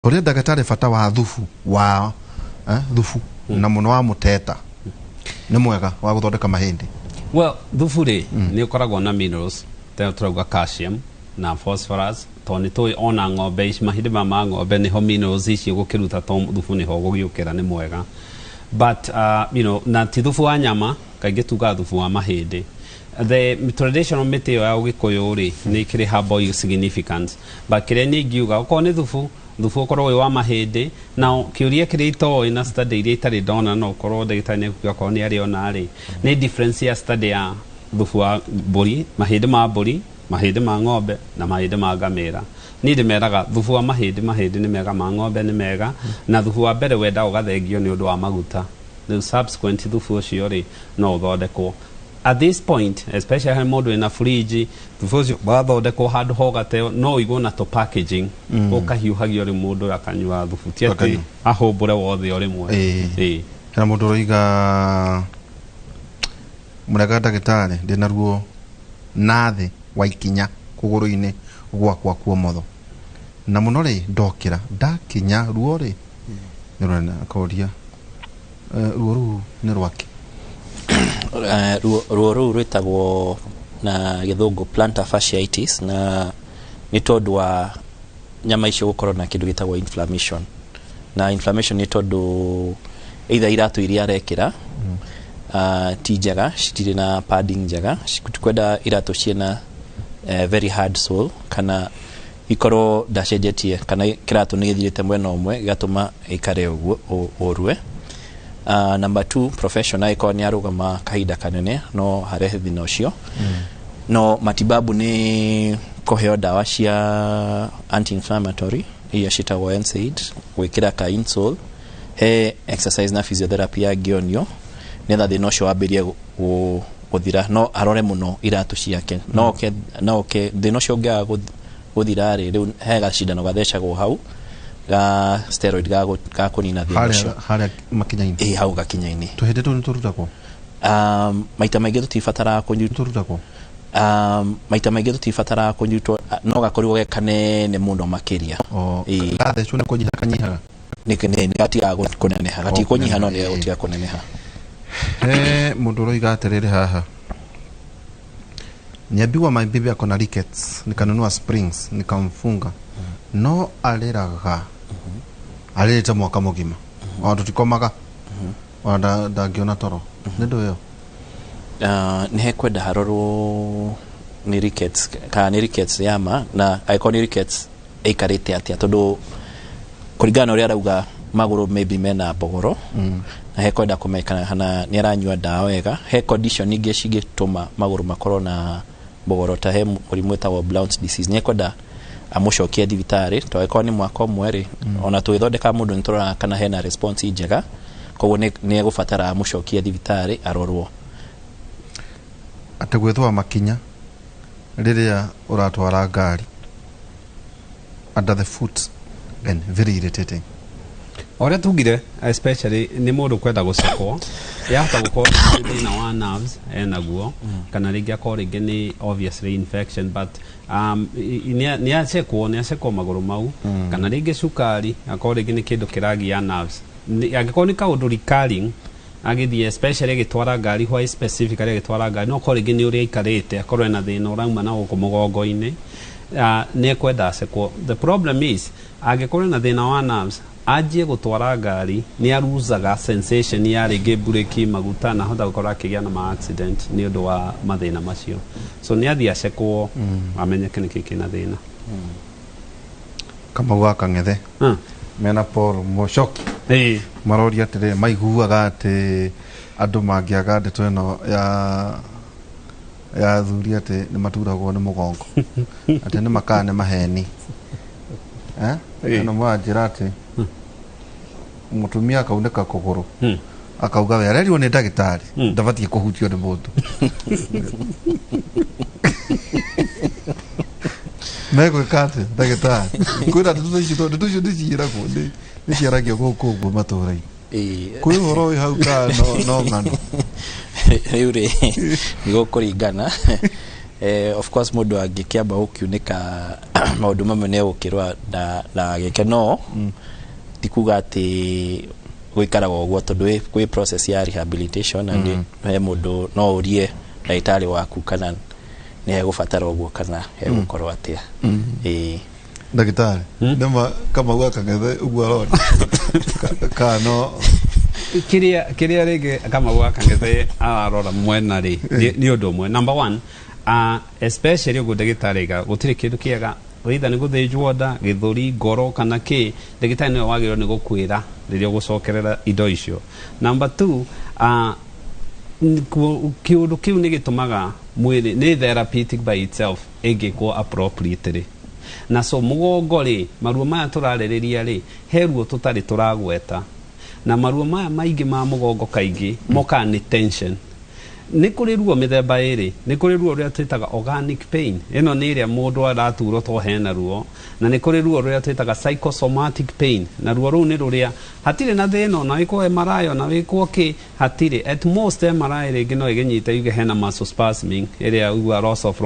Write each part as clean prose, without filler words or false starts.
Ũria ndagĩtarĩ bata wa thubu wa thubu na mũno wa mũteta nĩ mwega wa gũthondeka mahĩndĩ. Well, thubu rĩ, nĩ ũkoragwo na minerals ta tũrauga calcium na phosphorus, tondũ nĩ tũĩ ona ng'ombe ici, mahĩndĩ maya ma ng'ombe nĩho minerals ici ũgũkĩruta, to thubu nĩho ũgũgĩũkĩra, nĩ mwega. But na ti thubu wa nyama, kaingĩ tugaga thubu wa mahĩndĩ. The traditional mĩtĩ ĩyo ya ũgĩkũyũ rĩ, nĩ ĩkĩrĩ herbal significance, but kĩrĩa niĩ ingiuga, okorwo nĩ thubu, thubu ũkorwo wĩ wa mahĩndĩ. Na kĩũria kĩrĩa itoĩ na study iria itarĩ ndona, no ũkorwo ndagĩtarĩ nĩ ekuga okorwo nĩ arĩ ona rĩ, nĩ difference ya study ya thubu wa mbũri, mahĩndĩ ma mbũri, mahĩndĩ ma ng'ombe na mahĩndĩ ma ngamĩra. Niĩ ndĩmeraga thubu wa mahĩndĩ, mahĩndĩ nĩ mega, ma ng'ombe nĩ mega, na thubu wa mbere wendaga ũgathengio nĩ ũndũ wa maguta. Rĩu subsequent thubu ũcio rĩ, no ũthondekwo at this point, especially harĩ mũndũ wĩna fridge. Thubu ũcio wathondekwo handũ hogateo, no ũigwo na tũ packaging, ũkahiũhagio rĩu, mũndũ ũyũ akanyua thubu, ti atĩ Akanyua. Ahũmbũre wothe o rĩmwe. Ĩĩ. Hena mũndũ ũroiga, mũrega ndagĩtarĩ, ndĩna ruo nathĩ wa ikinya kũgũrũ-inĩ gwakwa kuomotho, na mũno rĩ ndokĩra ndakinya ruo rĩ nĩ rũnene. Akoria, ruo rũu nĩ rwake? Ruo rũu rwĩtagwo na gĩthũngũ plantar fasciitis, na nĩ tondũ wa nyama icio gũkorwo na kĩndũ gĩtagwo inflammation. Na inflammation nĩ tondũ either iratũ iria arekĩra ti njega, citirĩ na padding njega. Kwenda iratũ ciĩna very hard sole, kana ikorwo ndacenjetie, kana kĩratũ nĩ gĩthirĩte mwena ũmwe gĩgatũma ĩikare ũguo ũrue. Number two, profession, angĩkorwo nĩ arũgama kahinda kanene no harehe thĩna ũcio. No matibabu nĩ kũheo ndawa cia anti-inflammatory iria ciĩtagwo NSAID, gwĩkĩra ka insole, he exercise na physiotherapy angĩonio nĩgetha thĩna ũcio wambĩrie gũthira. No arore mũno iratũ ciake. No oke thĩna ũcio ũngĩaga gũthira rĩ, rĩu he gacindano gathecagwo hau ga steroid ga kũnina thĩna ũcio. Harĩa makinya-inĩ? Ĩ, hau gakinya-inĩ. Tũhĩndĩ tũu nĩ tũrutagwo? Maita maingĩ tũtibataraga kũnyitwo. Tũrutagwo? Maita maingĩ tũtibataraga kũnyitwo, no gakorirwo ge kanene mũno makĩria. O Ĩĩ. Gathecwo nĩ kũnyiha kanyihaga? Nĩ gatigaga kũneneha, gatikũnyiha, no kũneneha, nĩ gũtiga kũneneha. He mũndũ ũroiga atĩrĩrĩ haha, niambiwa my baby ako na rickets, nikanunua springs nikamfunga, no arĩraga, arĩrĩte mwaka mũgima, ona tũtikomaga, ona ndangĩona toro. Nĩ ndũ ĩyo? Nĩ hekwenda harorwo nĩ rickets kana nĩ rickets yama, na angĩkorwo nĩ rickets ĩikarĩte atĩa, tondũ kũringana na ũrĩa arauga magũrũ maybe mena mbogoro, na hekwenda kũmenyekana kana nĩ aranyua ndawa wega. He condition ingĩ cingĩtũma magũrũ makorwo na mbogoro, ta he mũrimũ wĩtagwo Blount's disease. Nĩ ekwenda amũcokie thibitarĩ, tondũ angĩkorwo nĩ mwaka ũmwe rĩ, ona tũgĩthondeka mũndũ nĩ tũroraga kana hena response njega. Koguo nĩ egũbatara amũcokie thibitarĩ arorwo. Atĩ gwĩthũa makinya rĩrĩa ũratwara ngari under the foot and very irritating. Ũrĩa tugire, especially nĩ mũndũ kwenda gũcekwo, yahota gũkorwo nĩ thĩna wa nerves enaguo, kana rĩngĩ akorwo rĩngĩ nĩ obviously infection, but nĩ acekwo magũrũ mau, kana rĩngĩ cukari, akorwo rĩngĩ nĩ kĩndũ kĩragia nerves. Angĩkorwo nĩ kaũndũ recurring agĩthiĩ, especially agĩtwara ngari, why specifically agĩtwara ngari, no korwo rĩngĩ nĩ ũrĩa aikarĩte, akorwo ena thĩna ũrauma na gũkũ mũgongo-inĩ, nĩ ekwenda acekwo. The problem is, angĩkorwo na thĩna wa nerves anjie gũtwara ngari, nĩ aruzaga sensation ya rĩngĩ breki, maguta, na ahota gũkorwo akĩgĩa na ma accident nĩ ũndũ wa mathĩna macio. So nĩ athiĩ acekwo, amenyeke nĩkĩ kĩna thĩna. Kamau wa Kang'ethe mena Paul Mucoki maroria atĩrĩrĩ, maiguaga atĩ andũ mangĩaga ndeto ĩno ya athuri atĩ nĩ maturagwo nĩ mũgongo, atĩ nĩ makaa nĩ maheni. Eh? Ĩno mũranjĩra atĩ mũtumia akaunĩka kũgũrũ, akauga we arerirwo nĩ ndagĩtarĩ ndabatiĩ kũhutio nĩ mũndũ. Megwĩka atĩ ndagĩtarĩ kwĩna ndeto icio, tondũ ndeto icio nĩ ciĩragwo, nĩ ciaragio gũkũ ũguo matũũra-inĩ. Kwĩ ũhoro wĩ hau kana no ng'ano? Rĩu rĩ, nĩ gũkũringana. Of course mũndũ angĩkĩamba gũkiunĩka maũndũ mamwe nĩ egũkĩrwa na gĩke no ti kuga atĩ gũikaraga ũguo tondũ kwĩ process ya rehabilitation na nĩ he mũndũ no ũrie ndagĩtarĩ waku kana nĩ hegũbatara ũguo kana hegũkorwo atĩa. Ĩĩ. Ndagĩtarĩ, nĩma Kamau akang'ethe ũguo arona kana no Kiria rĩngĩ Kamau akang'ethe ararora mwena rĩ nĩ ũndũ ũmwe. Number one, especially ũguo ndagĩtarĩ aiga, gũtirĩ kĩndũ kĩega either nĩ gũthĩnjwo nda, gĩthũri, ngoro kana kĩ, ndagĩtarĩ nĩwe wagĩrĩirwo nĩ gũkwĩra rĩrĩa ũgũcokerera indo icio. Number two, kĩũndũ kĩu nĩ gĩtũmaga mwĩrĩ nĩ therapeutic by itself ĩngĩkwo appropriately. Na so mũgongo rĩ, maruo maya tũrarĩrĩria rĩ, he ruo tũtarĩ tũragweta, na maruo maya maingĩ ma mũgongo kaingĩ mokaga nĩ tension. Nĩ kũrĩ ruo mĩthemba ĩrĩ. Nĩ kũrĩ ruo rũrĩa twĩtaga organic pain, ĩno nĩ ĩrĩa mũndũ araturwo to hena ruo, na nĩ kũrĩ ruo rũrĩa twĩtaga psychosomatic pain, na ruo rũu nĩ rũrĩa hatirĩ na thĩna, ona wĩkwo MRI, ona wĩkwo kĩ, hatirĩ. At most MRI rĩngĩ no ĩgĩnyite yuge hena muscle spasming ĩrĩa uga loss of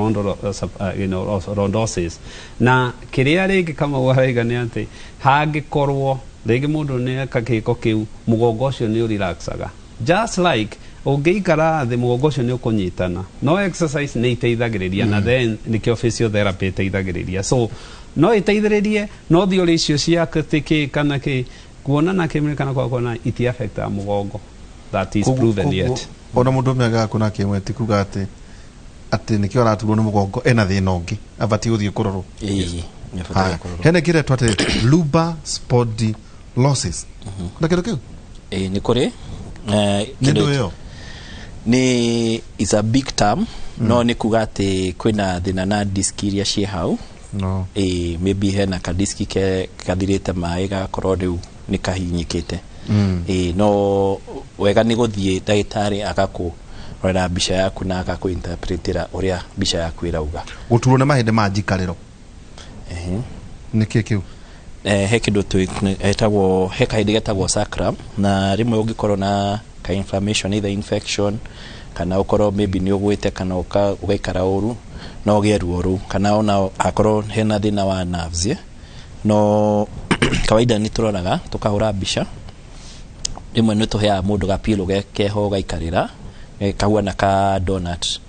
lordosis. Na kĩrĩa rĩngĩ Kamau araiga nĩ atĩ hangĩkorwo rĩngĩ mũndũ nĩ eka gĩko kĩu, mũgongo ũcio nĩ ũrelaxaga, just like ũngĩikara thĩ mũgongo ũcio nĩ ũkũnyitana. No exercise nĩ iteithagĩrĩria, na then nĩkĩo physiotherapy ĩteithagĩrĩria. So no ĩteithĩrĩrie, no theory icio cia atĩ kĩ kana kĩ kuonana kĩmwĩrĩ kana kwaga kuonana iti affectaga mũgongo, that is proven yet. Ona mũndũ ũmwe agaga kuona kĩmwe ti kuga atĩ nĩkĩo araturwo nĩ mũgongo, ena thĩna ũngĩ abatiĩ gũthiĩ kũrorwo. Ĩĩ, nĩ abataire Haya, kũrorwo. Hena kĩretwo atĩ lumbar spondylosis na kĩndũ kĩu. Ĩĩ, nĩ kũrĩ. Nĩ Kĩndũ- ndũ ĩyo. Nĩ is a big term, no nĩ kuga atĩ kwĩna thĩna na disk iria ciĩ hau. No. Ĩĩ, maybe hena kadiski ke kathirĩte maĩ gagakorwo rĩu nĩ kahinyĩkĩte. Ĩĩ, no wega nĩ gũthiĩ ndagĩtarĩ agakũrorera mbica yaku na agakũinterpretĩra ũrĩa mbica yaku ĩrauga. Gũturwo nĩ mahĩndĩ ma njikarĩro. Nĩ kĩ kĩu? He kĩndũ etagwo, he kahĩndĩ getagwo sacrum, na rĩmwe ũngĩkorwo na ka inflammation, either infection kana ũkorwo maybe nĩ ũgwĩte kana ũgaikara ũru, no ũgĩe ruo rũu, kana ona akorwo hena thĩna wa nerves, eh? No kawaida nĩ tũroraga tũkahũra mbica, rĩmwe nĩ tũheaga mũndũ gapilo keho ũgaikarĩra, kahuana ka donut,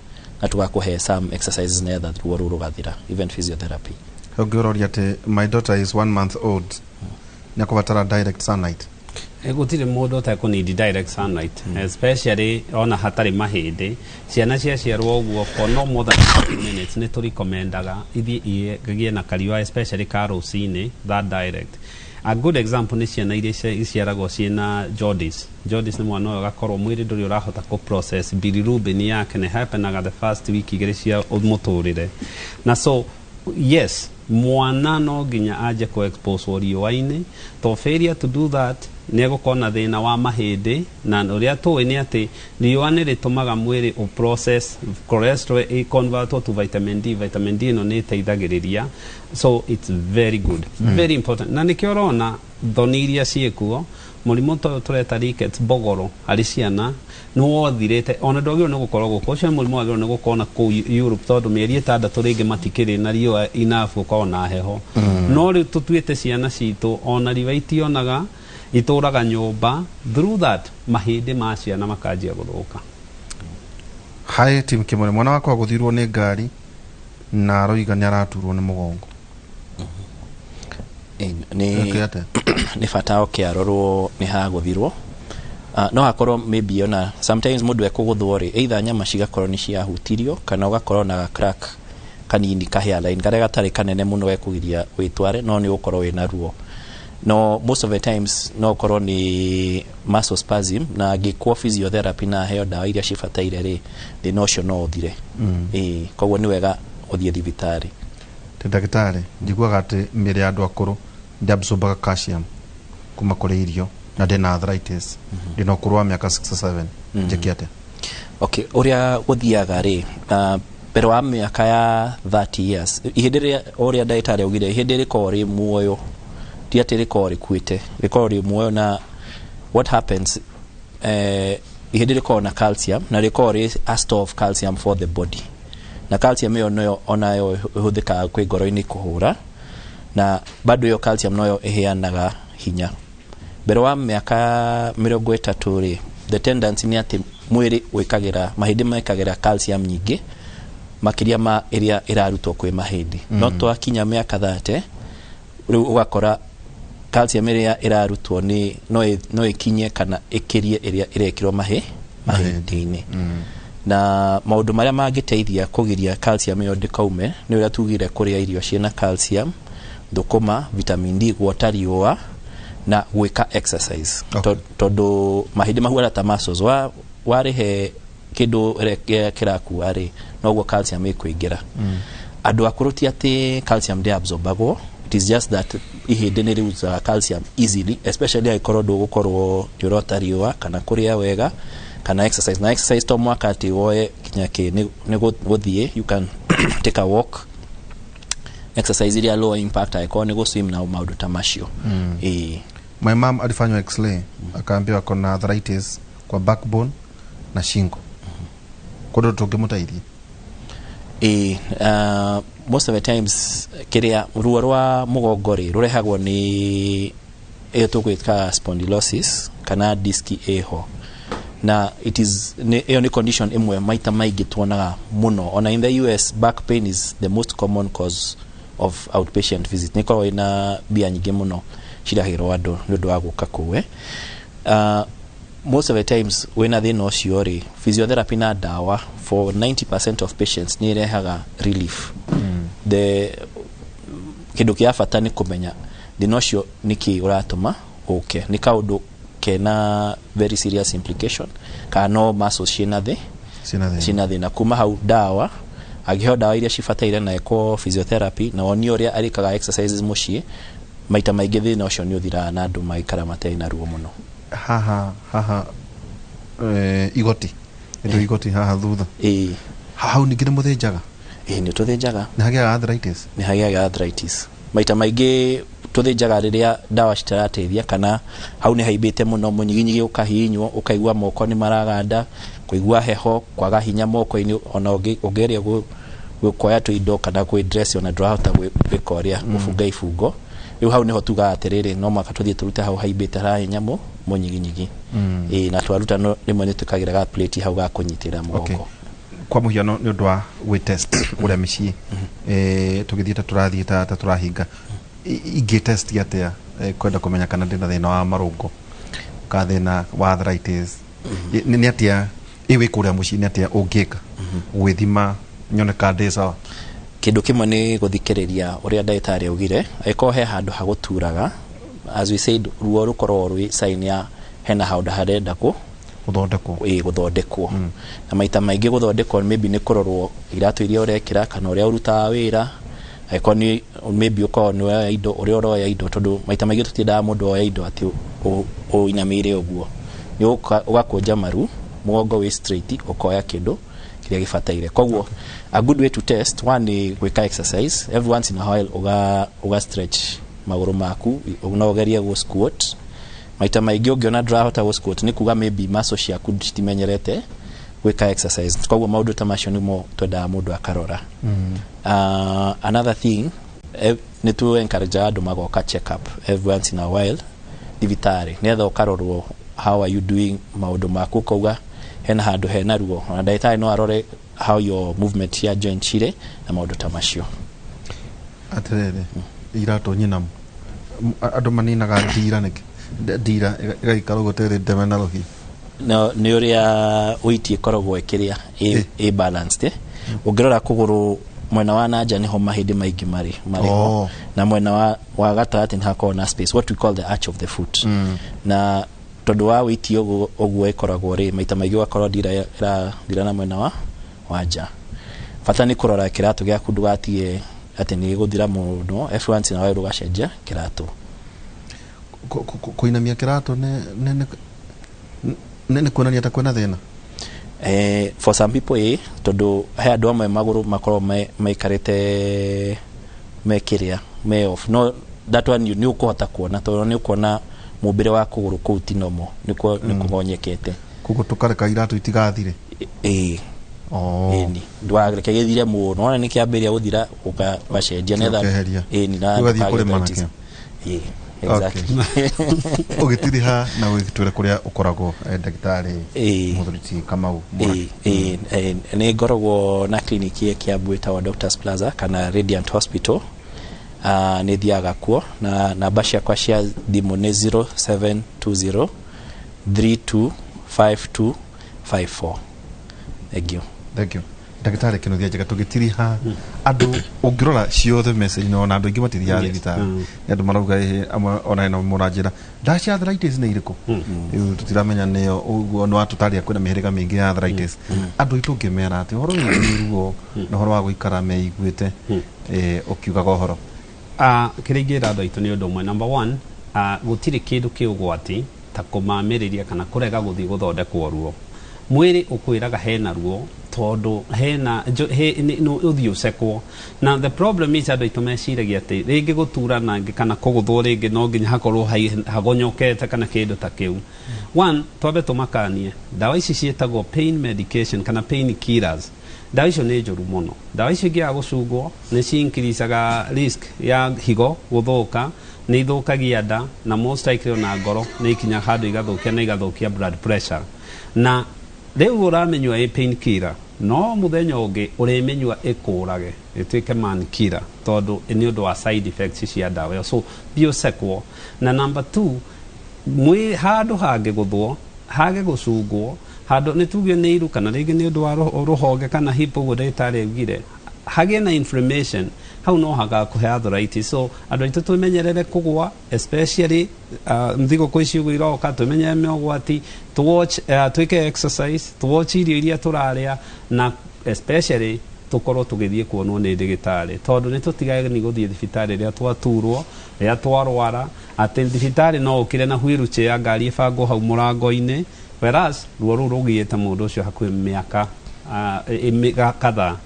na tũgakũhe some exercises nĩgetha ruo rũu rũgathira, even physiotherapy. Ũngĩ ũroria atĩ my daughter is 1 month old, nĩ akũbatara direct sunlight? Gũtirĩ mũndũ ũtekũneed direct sunlight, especially ona hatarĩ mahĩndĩ. Ciana ciaciarwo ũguo for no more than 30 minutes nĩ tũrekomendaga ithiĩ igĩe na kariũa, especially ka rũcinĩ, that direct. A good example nĩ ciana iria iciaragwo ciĩna jaundice. Jaundice nĩ mwana ũyũ agakorwo mwĩrĩ ndũrĩ ũrahota kũ process bilirubin yake, nĩ happenaga the first week igĩrĩ cia mũtũrĩre. Na so yes, mwana no nginya anje kũ expose riũa-inĩ, to failure to do that nĩ egũkorwo na thĩna wa mahĩndĩ. Na ũrĩa tũĩ nĩ atĩ riũa nĩ rĩtũmaga mwĩrĩ ũ process cholesterol ĩ convert to vitamin D. Vitamin D ĩno nĩ ĩteithagĩrĩria, so it's very good, very important. Na nĩkĩo ũrona thoni iria ciĩkuo, mũrimũ ta ũyũ tũreta rickets, mbogoro harĩ ciana, nĩ wothirĩte. Ona ndwagĩrĩirwo nĩ gũkorwo gũkũ, ũcio nĩ mũrimũ wagĩrĩirwo nĩ gũkorwo na kũu Europe, tondũ mĩeri 6 rĩngĩ matikĩrĩ na riũa enough gũkorwo na heho. No rĩu tũtuĩte ciana citũ ona riũa itionaga, itũraga nyũmba. Through that mahĩndĩ ma ciana makanjia gũthũka. Hi team Kimore, mwana wakwa agũthirwo nĩ ngari na aroiga nĩ araturwo nĩ mũgongo. Nĩ Eke atĩa? Nĩ bata oke arorwo nĩ hagũthirwo. No hakorwo maybe ona sometimes mũndũ ekũgũthwo rĩ, either nyama cigakorwo nĩ ciahutirio kana ũgakorwo na ga crack kanini, ka hairline karĩa gatarĩ kanene mũno gekũgiria wĩtware, no nĩ ũgũkorwo wĩna ruo. No most of the times no ũkorwo nĩ muscle spasm, na angĩkwo physiotherapy na aheo ndawa iria cibataire rĩ, thĩna ũcio no ũthire. Ĩĩ, koguo nĩ wega ũthiĩ thibitarĩ. Ti ndagĩtarĩ, njiguaga atĩ mĩĩrĩ ya andũ akũrũ ndĩabsorbaga calcium kuma kũrĩ irio, na ndĩna arthritis, ndĩna ũkũrũ wa mĩaka 67, njĩke atĩa? Okay, ũrĩa gũthiaga rĩ, mbere wa mĩaka ya 30 years, ihĩndĩ rĩrĩa ũrĩa ndagĩtarĩ augire, ihĩndĩ rĩkoragwo rĩ muoyo, ti atĩ rĩkoragwo rĩkuĩte, rĩkoragwo rĩ muoyo. Na what happens, ihĩndĩ rĩkoragwo na calcium na rĩkoragwo rĩ a store of calcium for the body. Na calcium ĩyo noyo onayo ĩhũthĩkaga kwĩ ngoro-inĩ kũhũra, na bado ĩyo calcium noyo ĩheanaga hinya. Mbere wa mĩaka 30 rĩ, the tendency nĩ atĩ mwĩrĩ wĩkagĩra, mahĩndĩ mekagĩra calcium nyingĩ makĩria ma ĩrĩa ĩrarutwo kwĩ mahĩndĩ. No twakinya mĩaka 30 rĩu ũgakora calcium ĩrĩa ĩrarutwo nĩ no ĩkinye kana ĩkĩrie ĩrĩa ĩrekĩrwo mahĩndĩ-inĩ. Na maũndũ marĩa mangĩteithia kũgiria calcium ĩyo ndĩkaume nĩ ũrĩa tugire, kũrĩa irio ciĩna calcium, thũkũma, vitamin D, guota riũa na gwĩka exercise. Tondũ mahĩndĩ mahuana ta muscles, wa warĩhe kĩndũ kĩrakua rĩ, noguo calcium ĩkũingĩra. Andũ akũrũ ti atĩ calcium ndĩabsorbagwo, it is just that ihĩndĩ nĩ rĩuzaga calcium easily, especially angĩkorwo ndũgũkorwo nĩ ũrota riũa kana kũrĩa wega kana exercise. Na exercise to mwaka atĩ woe kinya kĩ nĩ gũthiĩ, you can take a walk, exercise iria low impact, angĩkorwo nĩ gũswim na maũndũ ta macio. Ĩĩ. My mom alifanywa x-ray, akaambiwa akona arthritis kwa backbone na shingo. Kodo tũngĩmũteithia? Ĩĩ, most of the times kĩrĩa ruo rwa mũgongo rĩ rũrehagwo nĩ ĩyo tũgwĩta spondylosis kana diski ĩho, na it is ĩyo nĩ condition ĩmwe maita maingĩ tuonaga mũno. Ona in the US, back pain is the most common cause of outpatient visit. Nĩ ĩkoragwo ĩna mbia nyingĩ mũno cirahĩrwo andũ nĩ ũndũ wa gũka kũu. Most of the times wĩna thĩna ũcio rĩ, physiotherapy na ndawa for 90% of patients nĩ irehaga relief. The kĩndũ kĩa bata nĩ kũmenya thĩna ũcio nĩkĩ ũratũma ũke, nĩ kaũndũ kena very serious implication kana no muscles ciĩna thĩ Ciĩna thĩna. Ciĩna thĩna. Kuma hau ndawa, angĩheo ndawa iria cibataire na ekwo physiotherapy na wonio ũrĩa arĩkaga exercises mũciĩ, maita maingĩ thĩna ũcio nĩ ũthiraga na andũ maikara matarĩ na ruo mũno. Haha igoti ĩndũ igoti haha thutha. Ĩĩ. Hau ningĩ nĩ mũthĩnjaga? Ĩĩ, nĩ tũthĩnjaga. Nĩ hagĩaga arthritis? Nĩ hagĩaga arthritis. Maita maingĩ tũthĩnjaga rĩrĩa ndawa citarateithia kana hau nĩ haimbĩte mũno, mũnyiginyigi ũkahihinywo ũkaigua moko nĩ maraganda, kũigua heho, kwaga hinya moko-inĩ, ona ũngĩgeria kuoya tũindo kana kwĩ dress ona ndũrahota gwĩka ũrĩa gũbunga ibungo. Rĩu hau nĩho tugaga atĩrĩrĩ, no mũhaka tũthiĩ tũrute hau haimbĩte harahinya mũnyiginyigi. Ĩĩ, na twaruta no rĩmwe nĩ twĩkagĩra ga plate hau ga kũnyitĩrĩra mũgongo. Kwa mũhiano, nĩ ũndũ wa gwĩ test kũrĩa mĩciĩ, tũgĩthiĩ ta tũrathiĩ ta tũrahinga, ingĩ test atĩa, kwenda kũmenya kana ndĩna thĩna wa marũngo ka thĩna wa arthritis? Nĩ atĩa ĩ wĩ kũrĩa mũciĩ, nĩ atĩa ũngĩka gwĩthima nyone ka ndĩ sawa? Kĩndũ kĩmwe nĩ gũthikĩrĩria ũrĩa ndagĩtarĩ augire. Angĩkorwo he handũ hagũturaga, as we said, ruo rũkoragwo rwĩ sign ya hena handũ harenda kũ gũthondekwo. Ĩ, gũthondekwo. Na maita maingĩ gũthondekwo maybe nĩ kũrorwo iratũ iria ũrekĩra kana ũrĩa ũrutaga wĩra, angĩkorwo nĩ maybe ũkorwo nĩ woya indo, ũrĩa ũroya indo, tondũ maita maingĩ tũtiendaga mũndũ oe indo atĩ ũinamĩire ũguo. Nĩ ũgakũnja maru, mũgongo wĩ straight, ũkoya kĩndũ kĩrĩa gĩbataire. Koguo a good way to test, one nĩ gwĩka exercise every once in a while, uga stretch magũrũ maku, no ũgerie gũ squat. Maita maingĩ ũngĩona ndũrahota gũ squat, nĩ kuga maybe muscle ciaku citimenyerete gwĩka exercise. Koguo maũndũ ta macio nĩmo twendaga mũndũ akarora. Another thing, nĩ tu encourage andũ magoka check up every once in a while thibitarĩ, nĩgetha ũkarorwo how are you doing, maũndũ maku, ũkauga hena handũ hena ruo, ona ndagĩtarĩ no arore how your movement ya joint cirĩ na maũndũ ta macio. Atĩrĩrĩ, iratũ nyinamu, andũ maninaga ndira nĩkĩ? Ndira ĩgaikara ũguo tĩrĩ ndeme na rũhiũ. No nĩ ũrĩa ũiti ĩkoragwo ĩkĩrĩa ĩ balanced. Ũngĩrora kũgũrũ mwena wa nanja nĩho mahĩndĩ maingĩ marĩ ho. Na mwena wa gatagatĩ nĩ hakoragwo na space, what we call the arch of the foot. Na tondũ wa wĩiti ũguo ĩkoragwo rĩ, maita maingĩ ũgakorwo ndira ĩrathira na mwena wa nja. Bata nĩ kũrora kĩratũ gĩaku ndũgatige atĩ nĩ gĩgũthira mũno. Every once in a while ũgacenjia kĩratũ. Kũinamia kĩratũ nĩ kuonania ta kwĩna thĩna? For some people ĩ, tondũ he andũ amwe magũrũ makoragwo maikarĩte me kĩrĩa me off. No that one nĩ ũkũhota kuona, tondũ nĩ ũkuona mũmbĩre wa kũgũrũ kũu ti normal, nĩ kũgonyekete. Koguo tũkareka iratũ itigathire? Ĩĩ. Ĩni ndũkareke gĩthire mũno, wona nĩ kĩambĩrĩria gũthira ũgacenjia nĩgetha Ũkeheria. ĩni na Ũgathiĩ ndũkagĩe kũrĩma arthritis. nakĩo. Ĩĩ, exactly. Ũgĩtiriha na ũgĩtwĩra kũrĩa ũkoragwo, ndagĩtarĩ Mũthuri Kamau Mũrage. Ĩĩ, ĩĩ, nĩ ngoragwo na kliniki ya Kiambu ĩtagwo Doctors Plaza kana Radiant Hospital. Nĩ thiaga kuo na namba ciakwa cia thimũ nĩ 0720 325254. Thank you. Thank you, ndagĩtarĩ Kĩnuthia Njega. Tũgĩtiriha, andũ ũngĩrora ciothe message ona andũ aingĩ matithiaga thibitarĩ. Nĩ andũ marauga ĩhĩ, amwe ona ĩno mũranjĩra ndawa cia arthritis nĩ irĩkũ? Rĩu tũtiramenya nĩyo ũguo nĩ watũtarĩria kwĩna mĩhĩrĩga mĩingĩ ya arthritis. Andũ aitũ ũngĩmera atĩ ũhoro wĩgiĩ ruo na ũhoro wa gũikara meiguĩte, ũkiugaga ũhoro? Kĩrĩa ingĩra andũ aitũ nĩ ũndũ ũmwe. Number one, gũtirĩ kĩndũ kĩ ũgwati ta kũmamĩrĩria kana kũrega gũthiĩ gũthondekwo ruo. Mwĩrĩ ũkwĩraga hena ruo tondũ hena ũthiĩ ũcekwo. Na the problem is andũ aitũ meciragia atĩ rĩngĩ gũtura nangĩ kana kũgũthwo rĩngĩ no nginya hakorwo hagonyokete kana kĩndũ ta kĩu. One, twambe tũmakanie ndawa ici ciĩtagwo pain medication kana pain killers. Ndawa icio nĩ njũru mũno. Ndawa icio ingĩaga gũcungwo nĩ ci-increasaga risk ya higo gũthũka, nĩ ithũkagia nda na most likely ona ngoro nĩ ikinyaga handũ igathũkia na igathũkia blood pressure. Na rĩu ũramĩnyua ĩ pain killer, no mũthenya ũngĩ ũrĩmĩnyua ĩkũrage ĩtuĩke man killer tondũ nĩ ũndũ wa side effects cia ndawa ĩyo. So thiĩ ũcekwo. Na number two, mwĩ handũ hangĩgũthwo hage gũcungwo handũ nĩ tuge nĩ iru kana rĩngĩ nĩ ũndũ wa rũhonge kana hip, ũguo ndagĩtarĩ augire hagĩe na inflammation hau no hagakũhe arthritis. So andũ aitũ twĩmenyerere kũgwa, especially thigũkũ ici ũguo iroka, twĩmenyerere mogwati, to watch, twĩke exercise, to watch irio iria tũrarĩa, na especially tũkorwo tũgĩthiĩ kuonwo nĩ ndagĩtarĩ, tondũ nĩ tũtigani gũthiĩ thibitarĩ rĩrĩa twaturwo, rĩrĩa twarwara, atĩ thibitarĩ no ũkire na wheelchair, ngari ĩbangwo hau mũrango-inĩ, whereas ruo rũu rũgiĩte mũndũ ũcio hakuhĩ mĩaka kadhaa.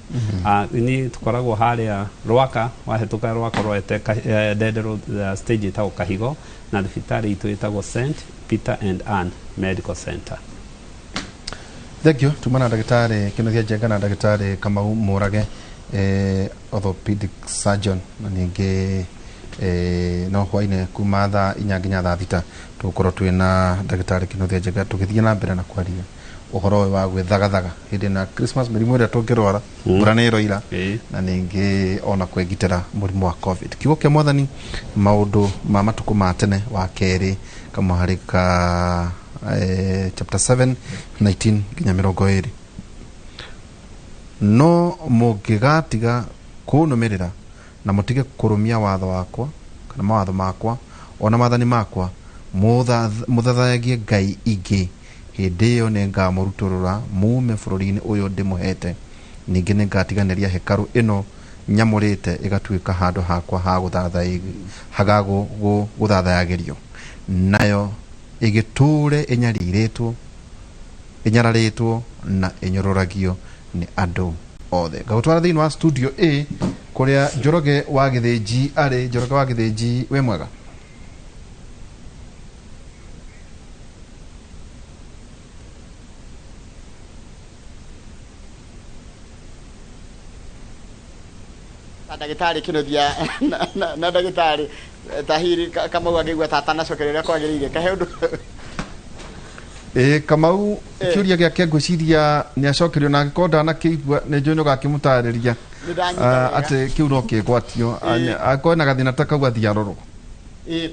Ni tũkoragwo harĩa Rwaka, wahĩtũka Rwaka ũrorete Ndenderũ, stage ĩtagwo Kahigo, na thibitarĩ itũ ĩtagwo St Peter and Ann Medical Center. Thank you. Tuma na ndagĩtarĩ Kĩnuthia Njenga na ndagĩtarĩ Kamau Mũrage, orthopedic surgeon. Na ningĩ no hwainĩ kuma thaa 4 nginya thaa 6 tũgũkorwo twĩna ndagĩtarĩ Kĩnuthia Njenga tũgĩthiĩ na mbere na kwaria ũhoro ũyũ wa gwĩthagathaga hĩndĩ na Christmas, mĩrimũ ĩrĩa tũngĩrwara, mbura nĩ ĩroira, na ningĩ ona kwĩgitĩra mũrimũ wa COVID. Kiugo kĩa Mwathani, maũndũ ma matukũ ma tene wa kerĩ kamũharĩ ka chapter 7 19 nginya 20: "No mũngĩgatiga kũnũmĩrĩra na mũtige kũrũmia watho wakwa kana mawatho makwa ona maathani makwa, mũthathayagie ngai ingĩ, hĩndĩ ĩyo nĩngamũrutũrũra mume bũrũri-inĩ ũyũ ndĩmũhete. Ningĩ nĩngatiganĩria hekarũ ĩno nyamũrĩte ĩgatuĩka handũ hakwa ha gũthathayagĩrio, nayo ĩgĩtũũre ĩnyarirĩtwo, ĩnyararĩtwo na ĩnyũrũragio nĩ andũ othe." Ngagũtwara thĩinĩ wa studio A kũrĩa Njoroge wa Gĩthĩnji arĩ. Njoroge wa Gĩthĩnji, wĩ mwega? Na ndagĩtarĩ Kĩnuthia na ndagĩtarĩ Tahiri Kamau angĩigua ta atanacokeria ũrĩa kwagĩrĩire kahe ũndũ. Ĩĩ, Kamau, kĩũria gĩake ngwĩciria nĩ acokerio, na angĩkorwo ndanakĩigua nĩ njũĩ nĩ ũgakĩmũtarĩria. Nĩ ndanyita wega. Atĩ kĩu no kĩgwatio. Angĩkorwo ena gathĩna ta kau athiĩ arorwo. Ĩĩ,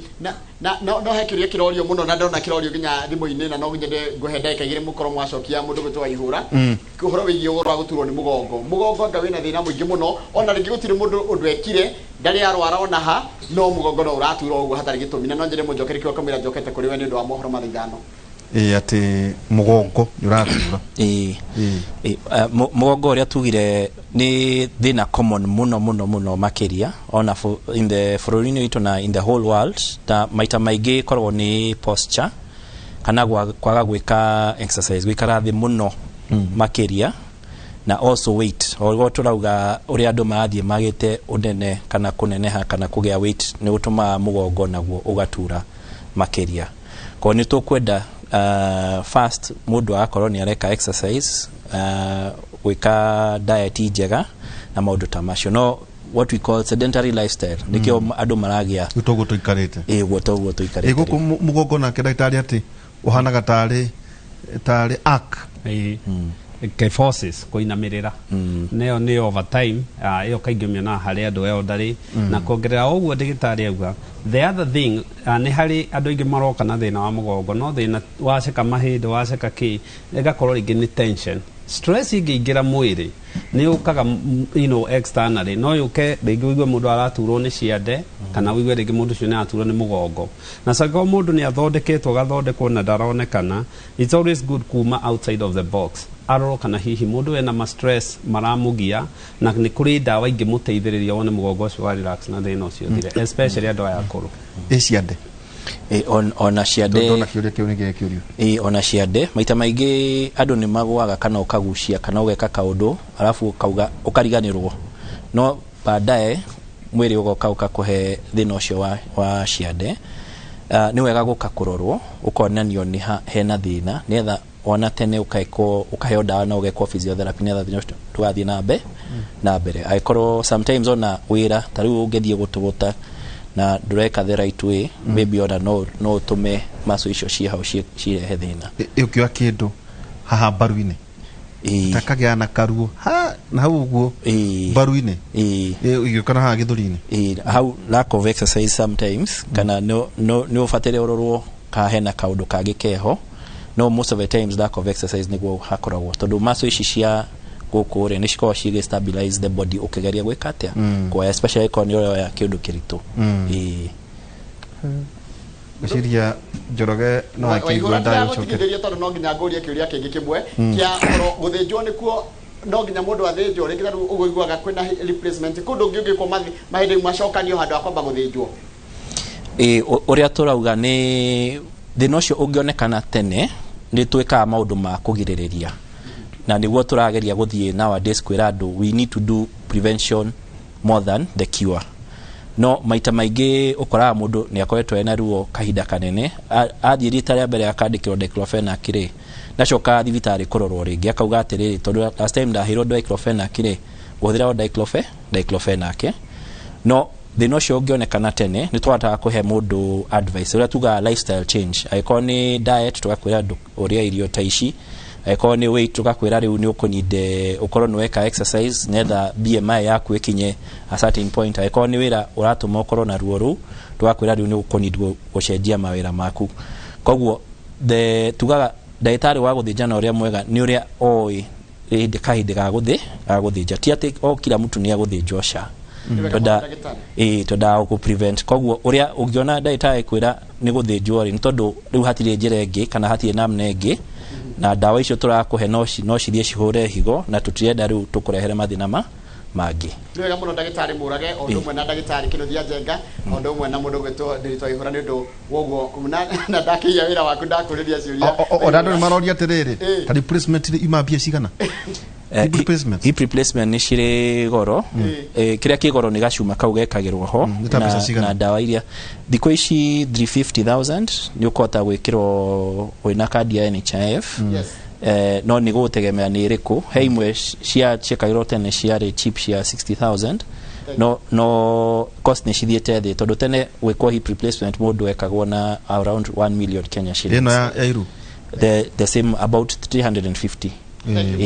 na no he kĩũria kĩrorio mũno na ndona kĩrorio nginya thimũ-inĩ, na no nyende ngũhe ndagĩka 2 mũkorwo mwacokia. Mũndũ gwĩtwo Waihũra, ũhoro wĩgiĩ ũhoro wa gũturwo nĩ mũgongo. Mũgongo anga wĩna thĩna mũingĩ mũno, ona rĩngĩ gũtirĩ mũndũ ũndũ ekire, ndarĩ arwara ona ha, no mũgongo no ũratura ũguo hatarĩ gĩtũmi, na no nyende mũnjokerie kĩo kamũira njokete kũrĩ we nĩ ũndũ wa mohoro ma thaa 5. Ĩĩ, atĩ mũgongo nĩ ũratura. Ĩĩ. Ĩĩ, mũgongo ũrĩa tugire nĩ thĩna common mũno mũno mũno makĩria ona in the bũrũri-inĩ witũ na in the whole world, na maita maingĩ ĩkoragwo nĩ posture kana kwaga gwĩka exercise, gũikara thĩ mũno makĩria, na also weight. Oguo tũrauga ũrĩa andũ marathiĩ magĩte ũnene kana kũneneha kana kũgĩa weight nĩ gũtũmaga mũgongo naguo ũgatura makĩria. Koguo nĩ tũkwenda First mũndũ agakorwo nĩ areka exercise, gwĩka diet njega na maũndũ ta macio, no what we call sedentary lifestyle nĩkĩo andũ maragĩa. Toguo tũikarĩte. Ĩ, guo toguo tũikarĩte. Ĩ, gũkũ mũgongo nake ndagĩtarĩ atĩ ũhanaga tarĩ arc. Ĩĩ. Kyphosis, kũinamĩrĩra, nĩyo nĩ over time. Ĩyo kaingĩ ũmĩonaga harĩ andũ elderly. Na kuongerera ũguo ndagĩtarĩ auga, the other thing, nĩ harĩ andũ aingĩ maroka na thĩna wa mũgongo, no thĩna waceka mahĩndĩ, waceka kĩ, ĩgakorwo rĩngĩ nĩ tension, stress ĩngĩingĩra mwĩrĩ nĩ yũkaga externally. No yũke rĩngĩ ũigue mũndũ araturwo nĩ ciande, kana ũigue rĩngĩ mũndũ ũcio nĩ araturwo nĩ mũgongo. Na angĩkorwo mũndũ nĩ athondeketwo, agathondekwo na ndaronekana, it's always good kuma outside of the box, arorwo kana hihi mũndũ ena ma stress maramũgia, na nĩ kũrĩ ndawa ingĩmũteithĩrĩria wone mũgongo ũcio wa relax na thĩna ũcio ũthire, especially andũ aya akũrũ. Ĩ ciande? Ĩ, ona ciande. Ndona kĩũria kĩu nĩ gĩkĩũrio. Ĩ, ona ciande maita maingĩ andũ nĩ magũaga kana ũkagucia kana ũgeka kaũndũ arabu ũkauga ũkariganĩrwo, no baadaye mwĩrĩ ũgoka ũkakũhe thĩna ũcio wa ciande. Nĩ wega gũka kũrorwo, ũkonanio nĩ hena thĩna, nĩgetha ona tene ũkekwo, ũkaheo ndawa na ũgekwo physiotherapy, nĩgetha thĩna ũcio ndũgathiĩ na mbere. Angĩkorwo sometimes ona wĩra ta rĩu ũngĩthiĩ gũtũgũta na ndũreka the right way, maybe ona no ũtũme muscle icio ciĩ hau cirehe thĩna. Ĩ, ũkĩoya kĩndũ haha mbaru-inĩ, ta kagĩa na karuo ha na hau ũguo mbaru-inĩ, ĩgĩũka na haha gĩthũri-inĩ. Ĩ, hau lack of exercise sometimes, kana no nĩ ũbataire ũrorwo kana hena kaũndũ kangĩ keho, no most of the times lack of exercise nĩguo hakoragwo, tondũ muscle ici cia gũkũ rĩ nĩ cikoragwo cigĩ stabilize the body ũkĩgeria gwĩka atĩa, kuoya, especially korwo nĩ ũroya kĩndũ kĩritũ. Ĩ. Ngwĩciria Njoroge no akĩigua. Waihũra. Ndagũcokeria. Ndĩragũtigithĩria tondũ no nginya ngũrie kĩũria kĩngĩ kĩmwe kĩa ũhoro gũthĩnjwo. Nĩkuo no nginya mũndũ athĩnjwo rĩngĩ? Tarĩu ũguo iguaga kwĩna replacement kũndũ ũngĩ ũngĩkwo mahĩndĩ macokanio handũ ha kwamba gũthĩnjwo. Ĩ, ũrĩa tũrauga nĩ thĩna ũcio ũngĩonekana tene, nĩ twĩkaga maũndũ ma kũgirĩrĩria, na nĩguo tũrageria gũthiĩ nowadays kwĩra andũ we need to do prevention more than the cure. No maita maingĩ ũkoraga mũndũ nĩ akoretwo ena ruo kahinda kanene. Athiĩ rita rĩa mbere akandĩkĩrwo diclofenac rĩ, ndacoka thibitarĩ kũrorwo rĩngĩ, akauga atĩrĩrĩ, tondũ last time ndaheirwo diclofenac rĩ, ngũhũthĩra o diclofenac. No thĩna ũcio ũngĩonekana tene, nĩ tũhotaga kũhe mũndũ advice ũrĩa tugaga lifestyle change. Angĩkorwo nĩ diet, tũgakwĩra ũrĩe irio ta ici. Angĩkorwo nĩ weight, tũgakwĩra rĩu nĩ ũkũnyinde ũkorwo nĩ weka exercise nĩgetha BMI yaku ĩkinye a certain point. Angĩkorwo nĩ wĩra ũratũma ũkorwo na ruo rũu, tũgakwĩra rĩu nĩ ũkũnid gũcenjia mawĩra maku. Koguo the tugaga ndagĩtarĩ wa gũthĩnjana ũrĩa mwega nĩ ũrĩa oĩ hĩndĩ kahinda ga gũthĩnja, ti atĩ o kila mtu nĩ agũthĩnjwo ca. Nĩ wega Twenda mũno, ndagĩtarĩ. Ĩ, twendaga gũ prevent. Koguo ũrĩa ũngĩona ndagĩtarĩ kwĩra nĩ gũthĩnjwo rĩ, nĩ tondũ rĩu hatirĩ njĩra ĩngĩ kana hatirĩ namna ĩngĩ, na ndawa icio tũrakũhe no cithiĩ cihũre higo, na tũtirenda rĩu tũkũrehere mathĩna mangĩ. Nĩ wega mũno, ndagĩtarĩ Mũrage, o ũndũ ũmwe na ndagĩtarĩ Kĩnuthia Njenga, o ũndũ ũmwe na mũndũ ũgwĩtwo Ndĩritũ Waihũra, nĩ ũndũ woguo na ndakĩiya wĩra waku ndakũrĩria ciũria. Ona andũ nĩ maroria atĩrĩrĩ, Ĩ. ta replacement rĩ, ima mbia cigana? Hip replacement. Hip replacement nĩ cirĩ goro. Kĩrĩa kĩ goro nĩ gacuma kau gekagĩrwo ho. Nĩ ta mbeca cigana? Na ndawa iria thikũ ici 350,000 nĩ ũkũhota gwĩkĩrwo wĩna kandi ya NHIF. No nĩ gũgũtegemea nĩ ĩrĩkũ. He imwe cia ciĩkagĩrwo tene ciarĩ cheap cia 60,000, no cost nĩ cithiĩte thĩ, tondũ tene gwĩkwo hip replacement mũndũ ekagwo na around 1 million Kenya shillings. Ĩno ya iru? The same, about 350. Thank you.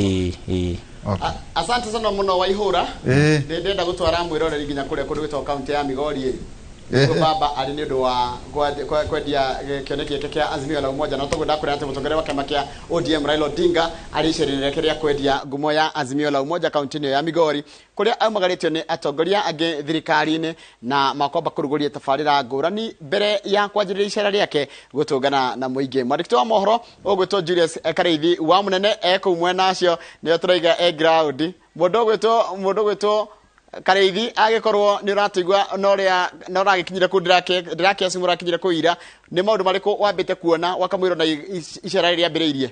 Ĩ. Okay. Asante sana mũno, Waihũra. Ĩ. Ndĩrenda gũtwara mwĩroreri nginya kũrĩa kũndũ gwĩtagwo kaunti ya Migori ĩ. Eh. Ũguo baba arĩ nĩ ũndũ wa kwendia kĩoneki gĩake kĩa Azimio la Umoja. Na toguo ndakwĩra atĩ mũtongoria wa kĩama kĩa ODM Raila Odinga arĩ icera-inĩ rĩake rĩa kwendia ngumo ya Azimio la Umoja kaunti-inĩ ĩyo ya Migori, kũrĩa aumagarĩtio nĩ atongoria angĩ thirikari-inĩ na makwamba kũrugũria tabarĩra ngũrani mbere ya kwanjĩrĩria icera rĩake gũtũngana na mũingĩ. Mwandĩki wa mohoro ũgwĩtwo Julius Karĩithi wa mũnene e kũu mwena ũcio, nĩo tũraiga e ground. Mũndũ ũgwĩtwo Karĩithi, agĩkorwo nĩ ũratũigua na ũrĩa na ũragĩkinyire kũu, ndĩrakĩacimu ũrakinyire kũu ira, nĩ maũndũ marĩkũ wambĩte kuona wakamwĩrwo na icera rĩrĩa rĩambĩrĩirie?